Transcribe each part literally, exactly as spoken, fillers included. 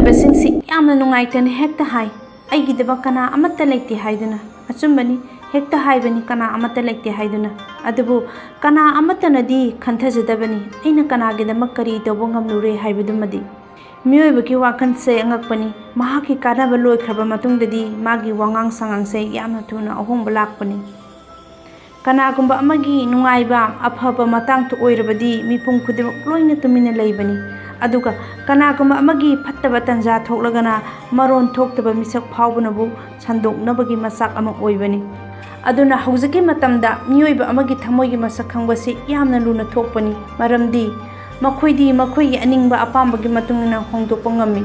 ꯃꯤꯑꯣꯏꯕꯁꯤꯡꯁꯤ ꯌꯥꯝꯅ ꯅꯨꯡꯉꯥꯏꯇꯅ ꯍꯦꯛꯇ ꯍꯥꯏ, "ꯑꯩꯒꯤꯗꯃꯛ ꯀꯅꯥ ꯑꯃꯠꯇ ꯂꯩꯇꯦ" ꯍꯥꯏꯗꯨꯅ꯫ ꯑꯆꯨꯝꯕꯅꯤ, ꯍꯦꯛꯇ ꯍꯥꯏꯕꯅꯤ, "ꯀꯅꯥ ꯑꯃꯠꯇ ꯂꯩꯇꯦ" ꯍꯥꯏꯗꯨꯅ꯫ ꯑꯗꯨꯕꯨ ꯀꯅꯥ ꯑꯃꯠꯇꯅꯗꯤ ꯈꯟꯊꯖꯗꯕꯅꯤ, "ꯑꯩꯅ ꯀꯅꯥꯒꯤꯗꯃꯛ ꯀꯔꯤ ꯇꯧꯕ ꯉꯝꯂꯨꯔꯦ" ꯍꯥꯏꯕꯗꯨꯃꯗꯤ꯫ ꯃꯤꯑꯣꯏꯕꯒꯤ ꯋꯥꯈꯜꯁꯦ ꯑꯉꯛꯄꯅꯤ꯫ ꯃꯍꯥꯛꯀꯤ ꯀꯥꯟꯅꯕ ꯂꯣꯏꯈ꯭ꯔꯕ ꯃꯇꯨꯡꯗꯗꯤ ꯃꯥꯒꯤ ꯋꯥꯉꯥꯡ ꯁꯉꯥꯡꯁꯦ ꯌꯥꯝꯅ ꯊꯨꯅ ꯑꯍꯣꯡꯕ ꯂꯥꯛꯄꯅꯤ꯫ ꯀꯅꯥꯒꯨꯝꯕ ꯑꯃꯒꯤ ꯅꯨꯡꯉꯥꯏꯕ, ꯑꯐꯕ ꯃꯇꯥꯡꯗ ꯑꯣꯏꯔꯕꯗꯤ ꯃꯤꯄꯨꯝ ꯈꯨꯗꯤꯡꯃꯛ ꯂꯣꯏꯅ ꯇꯨꯃꯤꯟꯅ ꯂꯩꯕꯅꯤ꯫ ꯑꯗꯨꯒ ꯀꯅꯥꯒꯨꯝꯕ ꯑꯃꯒꯤ ꯐꯠꯇꯕ ꯇꯟꯖꯥ ꯊꯣꯛꯂꯒꯅ ꯃꯔꯣꯟ ꯊꯣꯛꯇꯕ ꯃꯤꯁꯛ ꯐꯥꯎꯕꯅꯕꯨ ꯁꯟꯗꯣꯛꯅꯕꯒꯤ ꯃꯆꯥꯛ ꯑꯃ ꯑꯣꯏꯕꯅꯤ꯫ ꯑꯗꯨꯅ ꯍꯧꯖꯤꯛꯀꯤ ꯃꯇꯝꯗ ꯃꯤꯑꯣꯏꯕ ꯑꯃꯒꯤ ꯊꯃꯣꯏꯒꯤ ꯃꯁꯛ ꯈꯪꯕꯁꯤ ꯌꯥꯝꯅ ꯂꯨꯅ ꯊꯣꯛꯄꯅꯤ꯫ ꯃꯔꯝꯗꯤ ꯃꯈꯣꯏꯗꯤ ꯃꯈꯣꯏꯒꯤ ꯑꯅꯤꯡꯕ ꯑꯄꯥꯝꯕꯒꯤ ꯃꯇꯨꯡ ꯏꯟꯅ ꯍꯣꯡꯗꯣꯛꯄ ꯉꯝꯃꯤ꯫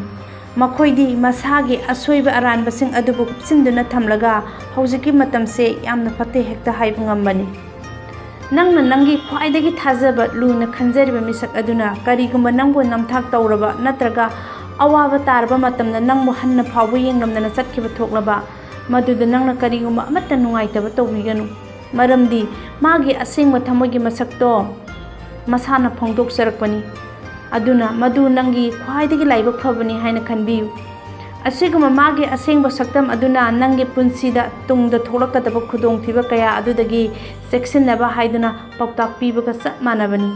ꯃꯈꯣꯏꯗꯤ ꯃꯁꯥꯒꯤ ꯑꯁꯣꯏꯕ ꯑꯔꯥꯟꯕꯁꯤꯡ ꯑꯗꯨꯕꯨ ꯀꯨꯞꯁꯤꯟꯗꯨꯅ ꯊꯝꯂꯒ ꯍꯧꯖꯤꯛꯀꯤ ꯃꯇꯝꯁꯦ ꯌꯥꯝꯅ ꯐꯠꯇꯦ ꯍꯦꯛꯇ ꯍꯥꯏꯕ ꯉꯝꯕꯅꯤ꯫ ꯅꯪꯅ ꯅꯪꯒꯤ ꯈ꯭ꯋꯥꯏꯗꯒꯤ ꯊꯥꯖꯕ, ꯂꯨꯅ ꯈꯟꯖꯔꯤꯕ ꯃꯤꯁꯛ ꯑꯗꯨꯅ ꯀꯔꯤꯒꯨꯝꯕ ꯅꯪꯕꯨ ꯅꯝꯊꯥꯛ ꯇꯧꯔꯕ ꯅꯠꯇ꯭ꯔꯒ ꯑꯋꯥꯕ ꯇꯥꯔꯕ ꯃꯇꯝꯗ ꯅꯪꯕꯨ ꯍꯟꯅ ꯐꯥꯎꯕ ꯌꯦꯡꯂꯝꯗꯅ ꯆꯠꯈꯤꯕ ꯊꯣꯛꯂꯕ, ꯃꯗꯨꯗ ꯅꯪꯅ ꯀꯔꯤꯒꯨꯝꯕ ꯑꯃꯠꯇ ꯅꯨꯡꯉꯥꯏꯇꯕ ꯇꯧꯕꯤꯒꯅꯨ꯫ ꯃꯔꯝꯗꯤ ꯃꯥꯒꯤ ꯑꯁꯦꯡꯕ ꯊꯃꯣꯏꯒꯤ ꯃꯁꯛꯇꯣ ꯃꯁꯥꯅ ꯐꯣꯡꯗꯣꯛꯆꯔꯛꯄꯅꯤ꯫ ꯑꯗꯨꯅ ꯃꯗꯨ ꯅꯪꯒꯤ ꯈ꯭ꯋꯥꯏꯗꯒꯤ ꯂꯥꯏꯕꯛ ꯐꯕꯅꯤ ꯍꯥꯏꯅ ꯈꯟꯕꯤꯌꯨ꯫ ꯑꯁꯤꯒꯨꯝꯕ ꯃꯥꯒꯤ ꯑꯁꯦꯡꯕ ꯁꯛꯇꯝ ꯑꯗꯨꯅ ꯅꯪꯒꯤ ꯄꯨꯟꯁꯤꯗ ꯇꯨꯡꯗ ꯊꯣꯛꯂꯛꯀꯗꯕ ꯈꯨꯗꯣꯡꯊꯤꯕ ꯀꯌꯥ ꯑꯗꯨꯗꯒꯤ ꯆꯦꯛꯁꯤꯟꯅꯕ ꯍꯥꯏꯗꯨꯅ ꯄꯥꯎꯇꯥꯛ ꯄꯤꯕꯒ ꯆꯞ ꯃꯥꯟꯅꯕꯅꯤ꯫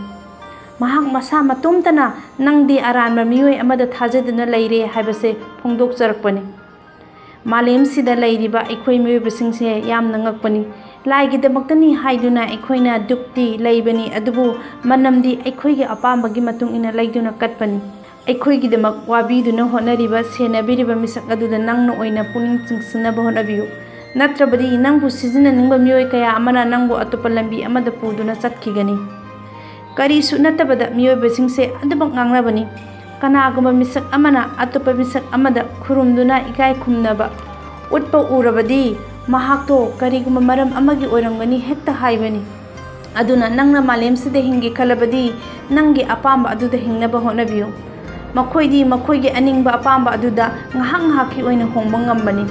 ꯃꯍꯥꯛ ꯃꯁꯥ ꯃꯇꯣꯝꯇꯅ ꯅꯪꯗꯤ ꯑꯔꯥꯟꯕ ꯃꯤꯑꯣꯏ ꯑꯃꯗ ꯊꯥꯖꯗꯨꯅ ꯂꯩꯔꯦ ꯍꯥꯏꯕꯁꯦ ꯐꯣꯡꯗꯣꯛꯆꯔꯛꯄꯅꯤ꯫ ꯃꯥꯂꯦꯝꯁꯤꯗ ꯂꯩꯔꯤꯕ ꯑꯩꯈꯣꯏ ꯃꯤꯑꯣꯏꯕꯁꯤꯡꯁꯦ ꯌꯥꯝꯅ ꯉꯛꯄꯅꯤ꯫ ꯂꯥꯏꯒꯤꯗꯃꯛꯇꯅꯤ ꯍꯥꯏꯗꯨꯅ ꯑꯩꯈꯣꯏꯅ ꯗꯨꯛꯇꯤ ꯂꯩꯕꯅꯤ, ꯑꯗꯨꯕꯨ ꯃꯅꯝꯗꯤ ꯑꯩꯈꯣꯏꯒꯤ ꯑꯄꯥꯝꯕꯒꯤ ꯃꯇꯨꯡ ꯏꯟꯅ ꯂꯩꯗꯨꯅ ꯀꯠꯄꯅꯤ꯫ ꯑꯩꯈꯣꯏꯒꯤꯗꯃꯛ ꯋꯥꯕꯤꯗꯨꯅ ꯍꯣꯠꯅꯔꯤꯕ, ꯁꯦꯟꯅꯕꯤꯔꯤꯕ ꯃꯤꯁꯛ ꯑꯗꯨꯗ ꯅꯪꯅ ꯑꯣꯏꯅ ꯄꯨꯛꯅꯤꯡ ꯆꯤꯡꯁꯤꯟꯅꯕ ꯍꯣꯠꯅꯕꯤꯌꯨ꯫ ꯅꯠꯇ꯭ꯔꯕꯗꯤ ꯅꯪꯕꯨ ꯁꯤꯖꯤꯟꯅꯅꯤꯡꯕ ꯃꯤꯑꯣꯏ ꯀꯌꯥ ꯑꯃꯅ ꯅꯪꯕꯨ ꯑꯇꯣꯞꯄ ꯂꯝꯕꯤ ꯑꯃꯗ ꯄꯨꯗꯨꯅ ꯆꯠꯈꯤꯒꯅꯤ꯫ ꯀꯔꯤꯁꯨ ꯅꯠꯇꯕꯗ ꯃꯤꯑꯣꯏꯕꯁꯤꯡꯁꯦ ꯑꯗꯨꯃꯛ ꯉꯥꯡꯅꯕꯅꯤ꯫ ꯀꯅꯥꯒꯨꯝꯕ ꯃꯤꯁꯛ ꯑꯃꯅ ꯑꯇꯣꯞꯄ ꯃꯤꯁꯛ ꯑꯃꯗ ꯈꯨꯔꯨꯝꯗꯨꯅ ꯏꯀꯥꯏ ꯈꯨꯝꯅꯕ ꯎꯠꯄ ꯎꯔꯕꯗꯤ, ꯃꯍꯥꯛꯇꯣ ꯀꯔꯤꯒꯨꯝꯕ ꯃꯔꯝ ꯑꯃꯒꯤ ꯑꯣꯏꯔꯝꯒꯅꯤ ꯍꯦꯛꯇ ꯍꯥꯏꯕꯅꯤ꯫ ꯑꯗꯨꯅ ꯅꯪꯅ ꯃꯥꯂꯦꯝꯁꯤꯗ ꯍꯤꯡꯒꯦ ꯈꯜꯂꯕꯗꯤ, ꯅꯪꯒꯤ ꯑꯄꯥꯝꯕ ꯑꯗꯨꯗ ꯍꯤꯡꯅꯕ ꯍꯣꯠꯅꯕꯤꯌꯨ꯫ ꯃꯈꯣꯏꯗꯤ ꯃꯈꯣꯏꯒꯤ ꯑꯅꯤꯡꯕ ꯑꯄꯥꯝꯕ ꯑꯗꯨꯗ ꯉꯥꯏꯍꯥꯛ ꯉꯥꯏꯍꯥꯛꯀꯤ ꯑꯣꯏꯅ ꯍꯣꯡꯕ ꯉꯝꯕꯅꯤ꯫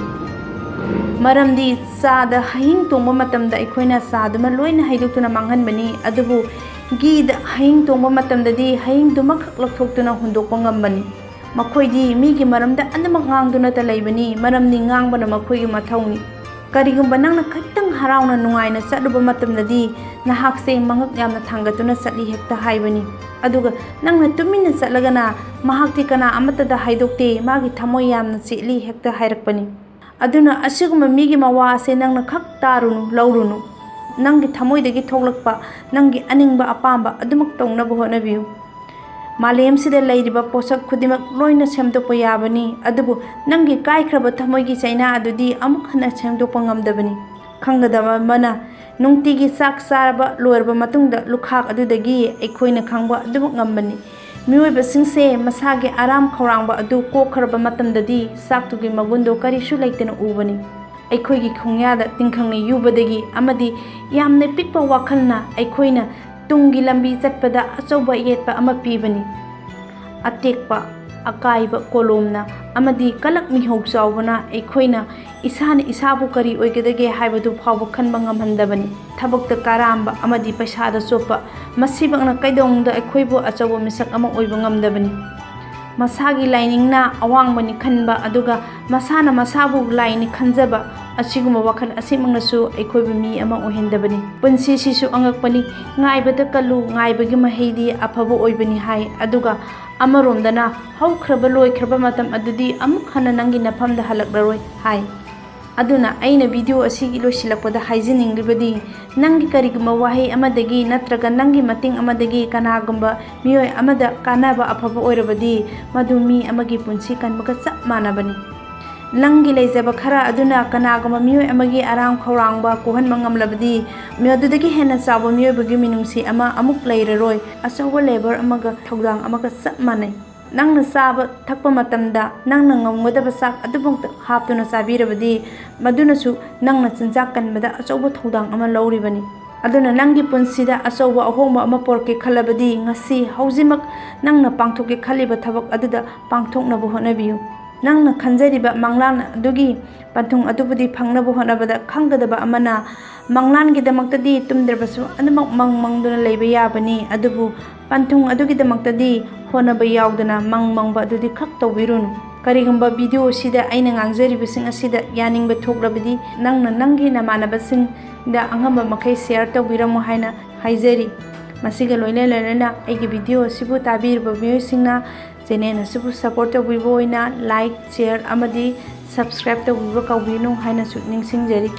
ꯃꯔꯝꯗꯤ ꯆꯥꯗ ꯍꯌꯤꯡ ꯇꯣꯡꯕ ꯃꯇꯝꯗ ꯑꯩꯈꯣꯏꯅ ꯆꯥꯗꯨꯃ ꯂꯣꯏꯅ ꯍꯩꯗꯣꯛꯇꯨꯅ ꯃꯥꯡꯍꯟꯕꯅꯤ, ꯑꯗꯨꯕꯨ ꯘꯤꯗ ꯍꯌꯤꯡ ꯇꯣꯡꯕ ꯃꯇꯝꯗꯗꯤ ꯍꯌꯤꯡꯗꯨꯃꯈꯛ ꯂꯧꯊꯣꯛꯇꯨꯅ ꯍꯨꯟꯗꯣꯛꯄ ꯉꯝꯕꯅꯤ꯫ ꯃꯈꯣꯏꯗꯤ ꯃꯤꯒꯤ ꯃꯔꯝꯗ ꯑꯗꯨꯃꯛ ꯉꯥꯡꯗꯨꯅꯇ ꯂꯩꯕꯅꯤ, ꯃꯔꯝꯗꯤ ꯉꯥꯡꯕꯅ ꯃꯈꯣꯏꯒꯤ ꯃꯊꯧꯅꯤ꯫ ꯀꯔꯤꯒꯨꯝꯕ ꯅꯪꯅ ꯈꯤꯇꯪ ꯍꯔꯥꯎꯅ ꯅꯨꯡꯉꯥꯏꯅ ꯆꯠꯂꯨꯕ ꯃꯇꯝꯗꯗꯤ ꯅꯍꯥꯛꯁꯦ ꯃꯉꯛ ꯌꯥꯝꯅ ꯊꯥꯡꯒꯠꯇꯨꯅ ꯆꯠꯂꯤ ꯍꯦꯛꯇ ꯍꯥꯏꯕꯅꯤ꯫ ꯑꯗꯨꯒ ꯅꯪꯅ ꯇꯨꯃꯤꯟꯅ ꯆꯠꯂꯒꯅ ꯃꯍꯥꯛꯇꯤ ꯀꯅꯥ ꯑꯃꯠꯇꯗ ꯍꯥꯏꯗꯣꯛꯇꯦ, ꯃꯥꯒꯤ ꯊꯃꯣꯏ ꯌꯥꯝꯅ ꯆꯦꯠꯂꯤ ꯍꯦꯛꯇ ꯍꯥꯏꯔꯛꯄꯅꯤ꯫ ꯑꯗꯨꯅ ꯑꯁꯤꯒꯨꯝꯕ ꯃꯤꯒꯤ ꯃꯋꯥ ꯑꯁꯦ ꯅꯪꯅ ꯈꯛ ꯇꯥꯔꯨꯅꯨ, ꯂꯧꯔꯨꯅꯨ꯫ ꯅꯪꯒꯤ ꯊꯃꯣꯏꯗꯒꯤ ꯊꯣꯛꯂꯛꯄ, ꯅꯪꯒꯤ ꯑꯅꯤꯡꯕ ꯑꯄꯥꯝꯕ ꯑꯗꯨꯃꯛ ꯇꯧꯅꯕ ꯍꯣꯠꯅꯕꯤꯌꯨ꯫ ꯃꯥꯂꯦꯝꯁꯤꯗ ꯂꯩꯔꯤꯕ ꯄꯣꯠꯁꯛ ꯈꯨꯗꯤꯡꯃꯛ ꯂꯣꯏꯅ ꯁꯦꯝꯗꯣꯛꯄ ꯌꯥꯕꯅꯤ, ꯑꯗꯨꯕꯨ ꯅꯪꯒꯤ ꯀꯥꯏꯈ꯭ꯔꯕ ꯊꯃꯣꯏꯒꯤ ꯆꯩꯅꯥ ꯑꯗꯨꯗꯤ ꯑꯃꯨꯛ ꯍꯟꯅ ꯁꯦꯝꯗꯣꯛꯄ ꯉꯝꯗꯕꯅꯤ꯫ ꯈꯪꯒꯗꯕ ꯑꯃꯅ, ꯅꯨꯡꯇꯤꯒꯤ ꯆꯥꯛ ꯆꯥꯔꯕ ꯂꯣꯏꯔꯕ ꯃꯇꯨꯡꯗ ꯂꯨꯈꯥꯛ ꯑꯗꯨꯗꯒꯤ ꯑꯩꯈꯣꯏꯅ ꯈꯪꯕ ꯑꯗꯨꯃꯛ ꯉꯝꯕꯅꯤ꯫ ꯃꯤꯑꯣꯏꯕꯁꯤꯡꯁꯦ ꯃꯁꯥꯒꯤ ꯑꯔꯥꯝ ꯈꯧꯔꯥꯡꯕ ꯑꯗꯨ ꯀꯣꯛꯈ꯭ꯔꯕ ꯃꯇꯝꯗꯗꯤ ꯆꯥꯛꯇꯨꯒꯤ ꯃꯒꯨꯟꯗꯣ ꯀꯔꯤꯁꯨ ꯂꯩꯇꯅ ꯎꯕꯅꯤ꯫ ꯑꯩꯈꯣꯏꯒꯤ ꯈꯣꯡꯌꯥꯗ ꯇꯤꯡꯈꯪꯅ ꯌꯨꯕꯗꯒꯤ ꯑꯃꯗꯤ ꯌꯥꯝꯅ ꯄꯤꯛꯄ ꯋꯥꯈꯜꯅ ꯑꯩꯈꯣꯏꯅ ꯇꯨꯡꯒꯤ ꯂꯝꯕꯤ ꯆꯠꯄꯗ ꯑꯆꯧꯕ ꯌꯦꯠꯄ ꯑꯃ ꯄꯤꯕꯅꯤ꯫ ꯑꯇꯦꯛꯄ, ꯑꯀꯥꯏꯕ ꯀꯣꯂꯣꯝꯅ ꯑꯃꯗꯤ ꯀꯂꯛ ꯃꯤꯍꯧ ꯆꯥꯎꯕꯅ ꯑꯩꯈꯣꯏꯅ ꯏꯁꯥꯅ ꯏꯁꯥꯕꯨ ꯀꯔꯤ ꯑꯣꯏꯒꯗꯒꯦ ꯍꯥꯏꯕꯗꯨ ꯐꯥꯎꯕ ꯈꯟꯕ ꯉꯝꯍꯟꯗꯕꯅꯤ꯫ ꯊꯕꯛꯇ ꯀꯔꯥꯝꯕ ꯑꯃꯗꯤ ꯄꯩꯁꯥꯗ ꯆꯣꯞꯄ, ꯃꯁꯤꯃꯛꯅ ꯀꯩꯗꯧꯅꯨꯡꯗ ꯑꯩꯈꯣꯏꯕꯨ ꯑꯆꯧꯕ ꯃꯤꯁꯛ ꯑꯃ ꯑꯣꯏꯕ ꯉꯝꯗꯕꯅꯤ꯫ ꯃꯁꯥꯒꯤ ꯂꯥꯏꯅꯤꯡꯅ ꯑꯋꯥꯡꯕꯅꯤ ꯈꯟꯕ, ꯑꯗꯨꯒ ꯃꯁꯥꯅ ꯃꯁꯥꯕꯨ ꯂꯥꯏꯅꯤ ꯈꯟꯖꯕ, ꯑꯁꯤꯒꯨꯝꯕ ꯋꯥꯈꯜ ꯑꯁꯤꯃꯛꯅꯁꯨ ꯑꯩꯈꯣꯏꯕꯨ ꯃꯤ ꯑꯃ ꯑꯣꯏꯍꯟꯗꯕꯅꯤ꯫ ꯄꯨꯟꯁꯤꯁꯤꯁꯨ ꯑꯉꯛꯄꯅꯤ꯫ "ꯉꯥꯏꯕꯗ ꯀꯜꯂꯨ, ꯉꯥꯏꯕꯒꯤ ꯃꯍꯩꯗꯤ ꯑꯐꯕ ꯑꯣꯏꯕꯅꯤ" ꯍꯥꯏ꯫ ꯑꯗꯨꯒ ꯑꯃꯔꯣꯝꯗꯅ, "ꯍꯧꯈ꯭ꯔꯕ ꯂꯣꯏꯈ꯭ꯔꯕ ꯃꯇꯝ ꯑꯗꯨꯗꯤ ꯑꯃꯨꯛ ꯍꯟꯅ ꯅꯪꯒꯤ ꯅꯐꯝꯗ ꯍꯜꯂꯛꯂꯔꯣꯏ" ꯍꯥꯏ꯫ ꯑꯗꯨꯅ ꯑꯩꯅ ꯚꯤꯗꯤꯑꯣ ꯑꯁꯤꯒꯤ ꯂꯣꯏꯁꯤꯜꯂꯛꯄꯗ ꯍꯥꯏꯖꯅꯤꯡꯂꯤꯕꯗꯤ, ꯅꯪꯒꯤ ꯀꯔꯤꯒꯨꯝꯕ ꯋꯥꯍꯩ ꯑꯃꯗꯒꯤ ꯅꯠꯇ꯭ꯔꯒ ꯅꯪꯒꯤ ꯃꯇꯦꯡ ꯑꯃꯗꯒꯤ ꯀꯅꯥꯒꯨꯝꯕ ꯃꯤꯑꯣꯏ ꯑꯃꯗ ꯀꯥꯟꯅꯕ ꯑꯐꯕ ꯑꯣꯏꯔꯕꯗꯤ, ꯃꯗꯨ ꯃꯤ ꯑꯃꯒꯤ ꯄꯨꯟꯁꯤ ꯀꯟꯕꯒ ꯆꯞ ꯃꯥꯟꯅꯕꯅꯤ꯫ ꯅꯪꯒꯤ ꯂꯩꯖꯕ ꯈꯔ ꯑꯗꯨꯅ ꯀꯅꯥꯒꯨꯝꯕ ꯃꯤꯑꯣꯏ ꯑꯃꯒꯤ ꯑꯔꯥꯝ ꯈꯧꯔꯥꯡꯕ ꯀꯣꯛꯍꯟꯕ ꯉꯝꯂꯕꯗꯤ, ꯃꯗꯨꯗꯒꯤ ꯍꯦꯟꯅ ꯆꯥꯎꯕ ꯃꯤꯑꯣꯏꯕꯒꯤ ꯃꯤꯅꯨꯡꯁꯤ ꯑꯃ ꯑꯃꯨꯛ ꯂꯩꯔꯔꯣꯏ꯫ ꯑꯆꯧꯕ ꯂꯦꯕꯔ ꯑꯃꯒ ꯊꯧꯗꯥꯡ ꯑꯃꯒ ꯆꯞ ꯃꯥꯟꯅꯩ꯫ ꯅꯪꯅ ꯆꯥꯕ ꯊꯛꯄ ꯃꯇꯝꯗ ꯅꯪꯅ ꯉꯝꯒꯗꯕ ꯆꯥꯛ ꯑꯗꯨꯃꯛꯇ ꯍꯥꯞꯇꯨꯅ ꯆꯥꯕꯤꯔꯕꯗꯤ, ꯃꯗꯨꯅꯁꯨ ꯅꯪꯅ ꯆꯤꯟꯖꯥꯛ ꯀꯟꯕꯗ ꯑꯆꯧꯕ ꯊꯧꯗꯥꯡ ꯑꯃ ꯂꯧꯔꯤꯕꯅꯤ꯫ ꯑꯗꯨꯅ ꯅꯪꯒꯤ ꯄꯨꯟꯁꯤꯗ ꯑꯆꯧꯕ ꯑꯍꯣꯡꯕ ꯑꯃ ꯄꯨꯔꯛꯀꯦ ꯈꯜꯂꯕꯗꯤ, ꯉꯁꯤ ꯍꯧꯖꯤꯛꯃꯛ ꯅꯪꯅ ꯄꯥꯡꯊꯣꯛꯀꯦ ꯈꯜꯂꯤꯕ ꯊꯕꯛ ꯑꯗꯨꯗ ꯄꯥꯡꯊꯣꯛꯅꯕ ꯍꯣꯠꯅꯕꯤꯌꯨ꯫ ꯅꯪꯅ ꯈꯟꯖꯔꯤꯕ ꯃꯪꯂꯥꯟ ꯑꯗꯨꯒꯤ ꯄꯟꯊꯨꯡ ꯑꯗꯨꯕꯨꯗꯤ ꯐꯪꯅꯕ ꯍꯣꯠꯅꯕꯗ ꯈꯪꯒꯗꯕ ꯑꯃꯅ, ꯃꯪꯂꯥꯟꯒꯤꯗꯃꯛꯇꯗꯤ ꯇꯨꯝꯗ꯭ꯔꯕꯁꯨ ꯑꯗꯨꯃꯛ ꯃꯪ ꯃꯪꯗꯨꯅ ꯂꯩꯕ ꯌꯥꯕꯅꯤ, ꯑꯗꯨꯕꯨ ꯄꯟꯊꯨꯡ ꯑꯗꯨꯒꯤꯗꯃꯛꯇꯗꯤ ꯍꯣꯠꯅꯕ ꯌꯥꯎꯗꯅ ꯃꯪ ꯃꯪꯕ ꯑꯗꯨꯗꯤ ꯈꯛ ꯇꯧꯕꯤꯔꯨꯅꯨ꯫ ꯀꯔꯤꯒꯨꯝꯕ ꯚꯤꯗꯤꯑꯣ ꯑꯁꯤꯗ ꯑꯩꯅ ꯉꯥꯡꯖꯔꯤꯕꯁꯤꯡ ꯑꯁꯤꯗ ꯌꯥꯅꯤꯡꯕ ꯊꯣꯛꯂꯕꯗꯤ, ꯅꯪꯅ ꯅꯪꯒꯤ ꯅꯃꯥꯟꯅꯕꯁꯤꯡꯗ ꯑꯉꯝꯕ ꯃꯈꯩ ꯁꯤꯌꯔ ꯇꯧꯕꯤꯔꯝꯃꯨ ꯍꯥꯏꯅ ꯍꯥꯏꯖꯔꯤ꯫ ꯃꯁꯤꯒ ꯂꯣꯏꯅ ꯂꯣꯏꯅꯅ ꯑꯩꯒꯤ ꯚꯤꯗꯤꯑꯣ ꯑꯁꯤꯕꯨ ꯇꯥꯕꯤꯔꯤꯕ ꯃꯤꯑꯣꯏꯁꯤꯡꯅ ꯆꯦꯅꯦꯜ ꯑꯁꯤꯕꯨ ꯁꯄꯣꯔꯠ ꯇꯧꯕꯤꯕ ꯑꯣꯏꯅ ꯂꯥꯏꯛ, ꯁꯤꯌꯔ ꯑꯃꯗꯤ ꯁꯕꯁꯀ꯭ꯔꯥꯏꯕ ꯇꯧꯕꯤꯕ ꯀꯥꯎꯕꯤꯒꯅꯨ ꯍꯥꯏꯅꯁꯨ ꯅꯤꯡꯁꯤꯡꯖꯔꯤ꯫